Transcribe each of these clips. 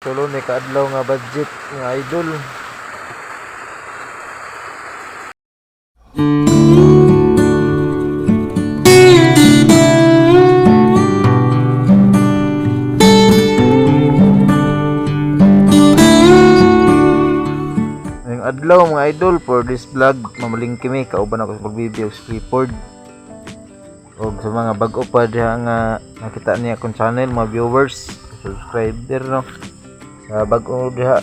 Tulo ni kaadlaw nga budget, mga idol. Ngayong adlaw, mga idol, for this vlog, mamalingki mi kauban ako sa pagbibi og Clifford. Og sa mga bag-o pa diha nga nakita niya akong channel, mga viewers, subscriber, no. Sa bag-o diha,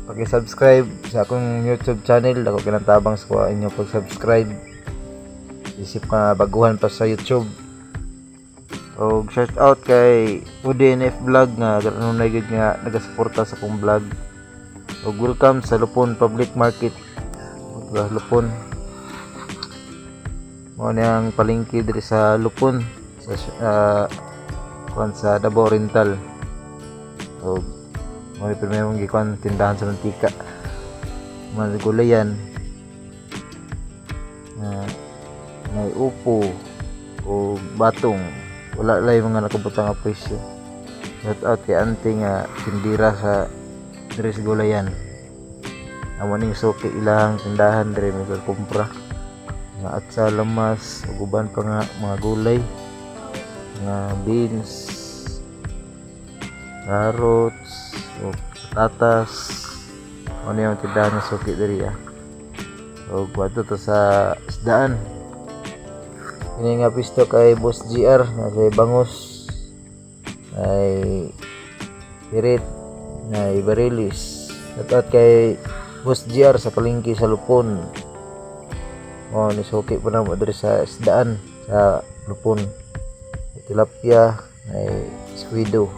paki-subscribe sa akong YouTube channel. Dako kinantabang sa kuha inyo pag-subscribe. Isip nga baguhan pa sa YouTube. Og shout out kay UDNF Vlog nga ganunay gid nga nagasuporta sa akong vlog. Og welcome sa Lupon Public Market. Diba, Lupon. Mao ni ang palengke diri sa Lupon sa kuan sa Davao Oriental. Og mao ni primero mong gikuan, tindahan sa mantika. Mga gulayan. Na may upo o batong, wala lay mga nakabutang nga presyo. Shout out kay auntie nga tindira sa diri sa gulayan. Amo ning suki ilahang tindahan diri, may kumpra mga atsa, lamas ug uban pa nga mga gulay, mga beans, carrots ug patatas. Ano yung tindahan ng suki diri ah. Ug adto to sa isdaan. Kini nga pisto kay Boss GR nga kay bangus, ay pirit na barilis. Shout out kay Boss GR sa palengke sa Lupon. Mao ni suki po na mo diri sa isdaan sa Lupon. May tilapia, may squido.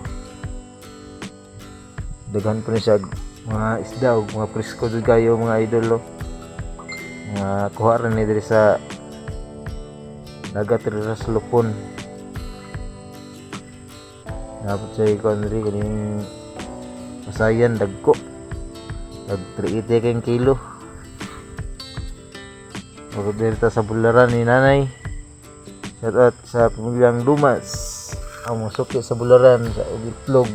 Daghan po ni siya mga isda ug mga presko jud kayo, mga idol, oh. Mga kuha ra ni diri sa dagat diri sa Lupon. Dapat sa ikuan diri kaning pasayan dagko. Tag 380 kang kilo. Ako diri ta sa bularan ni nanay. Shout out sa pamilyang Dumas. Ang mga suki sa bularan sa ug itlog.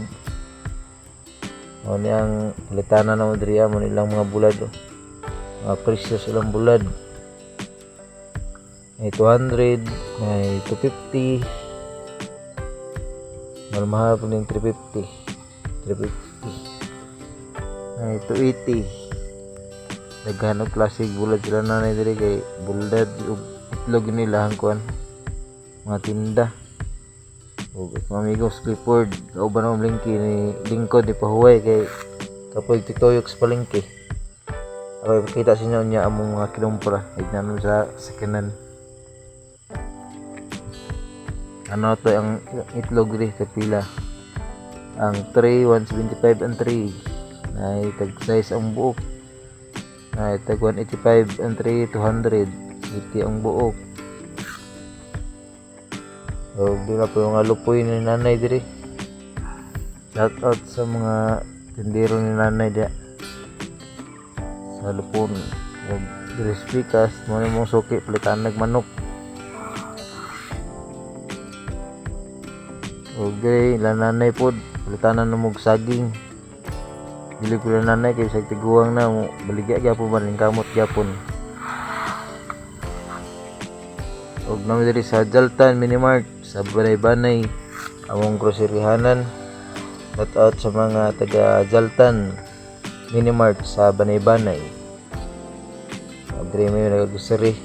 Mao ni ang palitanan na mo diri ah, mo nilang mga bulad, oh. Mga presyo sa ilang bulad. May 200, may 250. Mahal mahal po ning 350. 350. May 280. Daghan og klase bulad sila nanay diri kay bulad ug itlog nila ang kuan. Mga tinda. Ug akong amigos Clifford, kauban ako lingki ni lingkod ni pahuway kay kapoy tiktoyok sa palengke. Ako ipakita sa inyo niya among mga kinumpra namin sa sakinan. Ano to ang itlog diri kapila? Ang tray 175 ang tray. Nay tag size ang buok. Nay tag 185 ang tray, 200 80 ang buok. So, di na po yung mga lupoy ni nanay diri. Shout out sa mga tindero ni nanay diya. Sa Lupon. Ug diri sa Pikas, mo ni mong suki palitan manok. Ug diri ila nanay pod palitanan na mog saging. Dili ko lang nanay kay sa tiguang na mo baligya gyapon ba ning kamot gyapon. Ug nami diri sa Jaltan Minimart sa Banay-Banay among groceryhanan. Shout out sa mga taga Jaltan Minimart sa Banay-Banay. Ug diri may nag-grocery.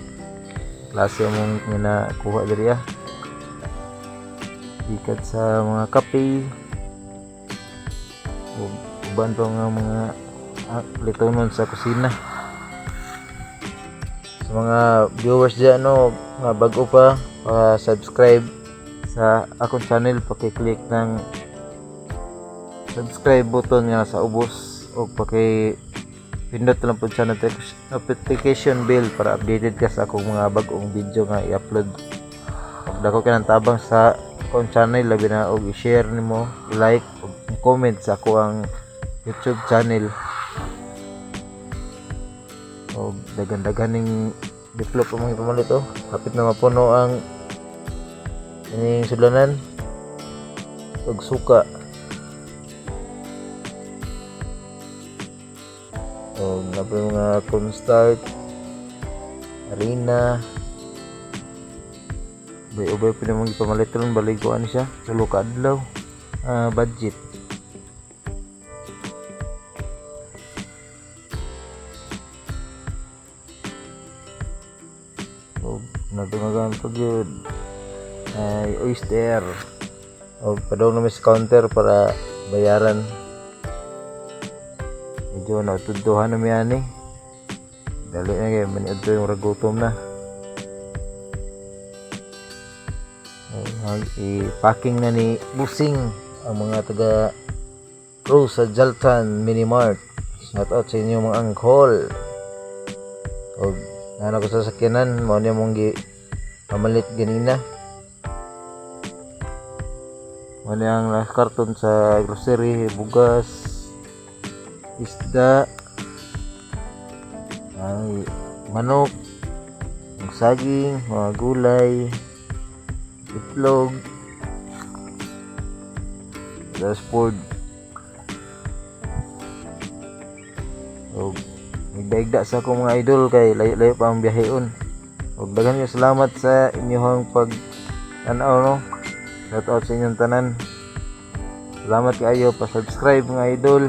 Klase among nga nakuha diri ah. Gikan sa mga kape ug uban pa nga mga litonon sa kusina. Sa mga viewers dyan, no, mga bago pa, pa-subscribe sa akong channel, paki-click ng subscribe button nga nasa ubos o paki pindot lang po sa notification bell para updated ka sa akong mga bagong video nga i-upload. Ug dako kay ng tabang sa akong channel, labi na og i-share nimo, i-like ug comment sa ako ang YouTube channel. Og daghan-daghan ning develop ang mga pamalit, oh. Hapit na mapuno ang ining sudlanan og suka. O naa pa mga cornstarch, harina. Ubay-ubay pa namang ipamalit ron, baliguan siya. Tulo ka adlaw. Ah, budget. Og nadungagan pa gyud ay oyster. Og padung na mi sa counter para bayaran. Medyo nautuduhan na mi ani. Dali na kay maniadto yung ragutom na. Ay, i-packing na ni Busing ang mga taga crew sa Jaltan Mini Mart. Shout out sa inyo, mga angkol. Og naa ko sa sakyanan, mao niya mong gi pamalit ganina. Mao niya ang last karton sa grocery, bugas, isda, ay, manok, ang saging, mga gulay, itlog, dashboard. Og nagdaigda sa akong mga idol kay layo-layo pa ang biyaheon. Og daghan kaayo salamat sa inyong pag tanaw, no. Shout out sa inyong tanan. Salamat kaayo, pa-subscribe, mga idol.